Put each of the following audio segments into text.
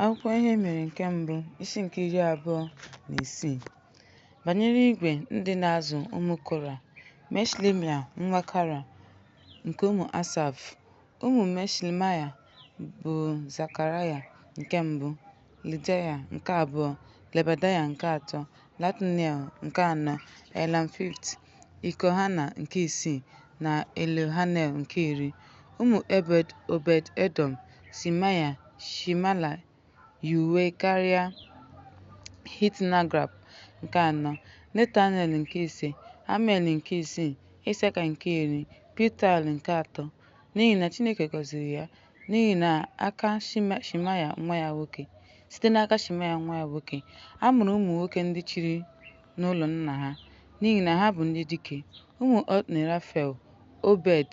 Akwụkwọ Ihe E Mere nke Mbụ, isi nke 26. Banyere igwe ndị na-azụ ụmụ Kora: Meshelemaịa nwa Kora, nke ụmụ Esaf. Ụmụ Meshelemaịa bụ Zekaraya nke mbụ, Jaadiel nke abụọ, Zebadaya nke atọ, Netaniel nke anọ, Elam 5th, Jehohanan nke isii, na Elioenai nke iri. Ụmụ Obed-edọm, Shemaya, Shemaịa, Jeuel Hetneggab nke anọ, Netanel nke ise, Amiel nke isii, Ịsaka nke iri, Paltiel nke atọ, n'ihi na Chineke gọziri ya site n'aka Shemaya nwa ya nwoke. A mụrụ ụmụ nwoke ndị chịrị n'ụlọ nna ha, n'ihi na ha bụ ndị dike: Ụmụ Otni, Refael, Obed,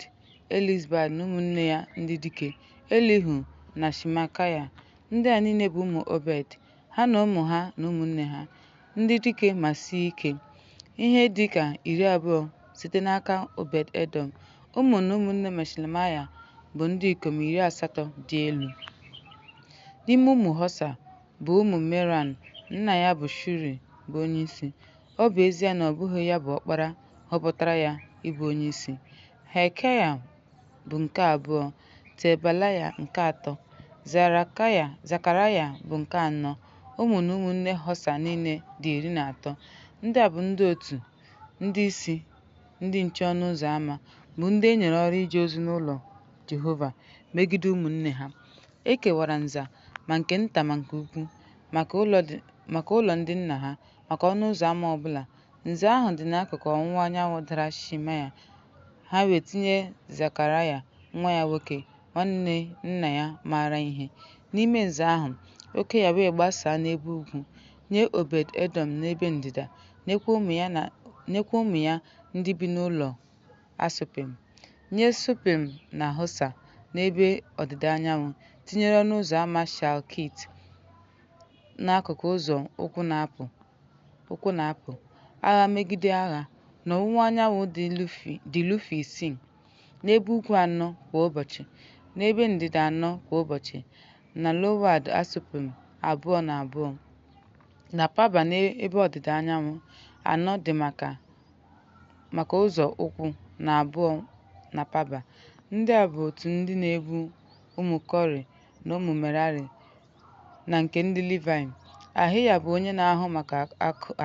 Elzabad na ụmụnne ya ndị dike, Elihu na Samakaya. Ndị a niile bụ ụmụ Obed, ha na ụmụ ha na ụmụnne ha, ndị dike ma sie ike, ihe dị ka 20 site n'aka Obed-edọm. Ụmụ na ụmụnne Meshelemaịa bụ ndị ikom 80 dị elu. N'ime ụmụ Hosa bụ ụmụ Merari, nna ya bụ Shuri bụ onyeisi, ọ bụ ezie na ọ bụghị ya bụ ọkpara, họpụtara ya ịbụ onyeisi, Hilkaya bụ nke abụọ, Tebalaya nke atọ, Zekaraya bụ nke anọ. Ụmụ na ụmụnne Hosa niile dị 13. Ndị a bụ ndị otu ndị isi ndị nche ọnụ ụzọ ama, bụ ndị e nyere ọrụ ije ozi n'ụlọ Jehova, megide ụmụnne ha. E kewara nza, ma nke nta ma nke ukwu, maka ụlọ ndị nna ha, maka ọnụ ụzọ ama ọ bụla. Nza ahụ dị n'akụkụ ọwụwa anyanwụ dara Shemaịa, ha wee tinye Zekaraya nwa ya nwoke, nwanne nna ya maara ihe, n'ime nza ahụ, oke ya wee gbasaa n'ebe ugwu, nye Obed-edọm n'ebe ndịda, nyekwa ụmụ ya ndị bi n'ụlọ Asupim, nye Shupim na Hosa n'ebe ọdịda anyanwụ, tinyere ọnụ ụzọ ama Shaleket n'akụkụ ụzọ ụkwụ na-apụ, agha megide agha. N'ọwụwa anyanwụ dị lufị isii, n'ebe ugwu anọ kwa ụbọchị, n'ebe ndịda anọ kwa ụbọchị, na Leeward Asupim abụọ na abụọ, na Paba n'ebe ọdịda anyanwụ, anọ dị maka ụzọ ụkwụ na abụọ na Paba. Ndị a bụ otu ndị na-ebu ụmụ Kore na ụmụ Merari na nke ndị Livaị: Ahaịa bụ onye na-ahụ maka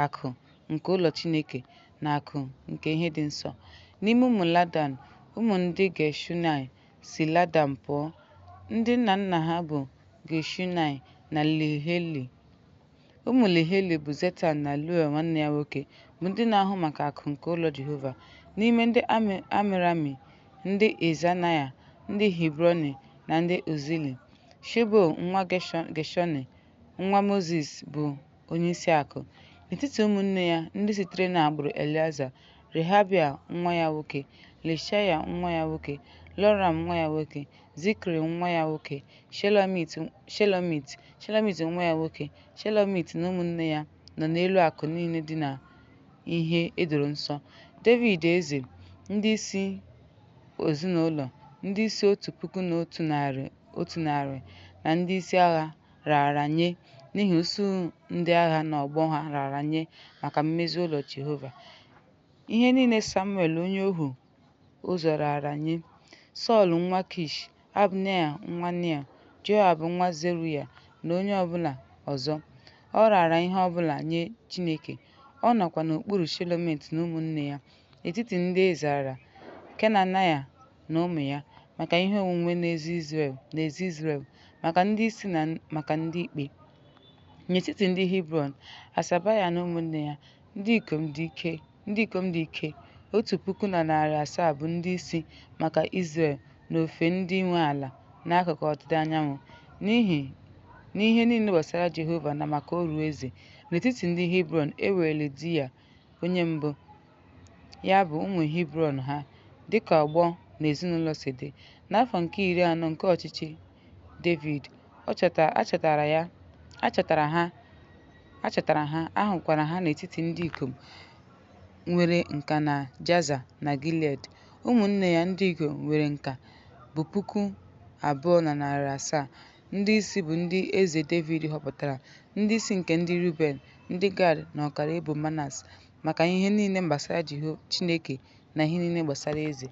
akụ nke ụlọ Chineke na akụ nke ihe dị nsọ. N'ime ụmụ Ladan, ụmụ ndị Geshọnaị si Ladan pụọ, ndị nna nna ha bụ Geshọnaị na Jehieli. Ụmụ Jehieli bụ Zetam na Juel nwanne ya nwoke, bụ ndị na-ahụ maka akụ nke ụlọ Jehova. N'ime ndị Amramị, ndị Izhaya, ndị Hibrọn na ndị Uzieli, Shubuel nwa Geshọm, nwa Mozis bụ onyeisi akụ. N'etiti ụmụnne ya ndị sitere n'agbụrụ Elieza, Rehabia nwa ya nwoke, Jeshaya nwa ya nwoke, Joram nwa ya nwoke, Zikri nwa ya nwoke, Shelomit, Shelomit nwa ya nwoke. Shelomit na ụmụnne ya nọ n'elu akụ niile dị na ihe edoro nsọ. Devid eze, ndị isi ezinụlọ, ndị isi otu puku na otu narị otu narị na ndị isi agha raara nye n'ihi usuu ndị agha n'ọgbọ ha raara nye maka mmezi ụlọ Jehova. Ihe niile Samuel onye ọhụ ụzọ raara nye. Sọl nwa Kish, Abna nwa Nea, Joab nwa Zeruaya na onye ọ bụla ọzọ. Ọ raara ihe ọ bụla nye Chineke, ọ nọkwa n'okpuru Shelomit na ụmụnne ya. N'etiti ndị Izhar, Kenaniya na ụmụ ya, maka ihe onwunwe n'ezi Izrel, maka ndị isi na maka ndị ikpe. N'etiti ndị Hibrọn, Hashabaya na ụmụnne ya, ndị ikom dị ike, 1,700 bụ ndị isi maka Izrel n'ofe ndị nwe ala n'akụkụ ọdịda anyanwụ, n'ihe niile gbasara Jehova na maka ọrụ eze. N'etiti ndị Hebrọn, e were Jediael onye mbụ, ya bụ, ụmụ Hebrọn ha, dị ka ọgbọ na ezinụlọ si dị, n'afọ nke 40 nke ọchịchị Devid, a chọtara ha, a hụkwara ha n'etiti ndị ikom nwere nka na Jaza na Gilied. Ụmụnne ya ndị ikom nwere nka bụ 2,700. Ndị isi, bụ ndị Eze Devid họpụtara, ndị isi nke ndị Ruben, ndị Gad na ọkara ebo Manase, maka ihe niile gbasara Chineke na ihe niile gbasara eze.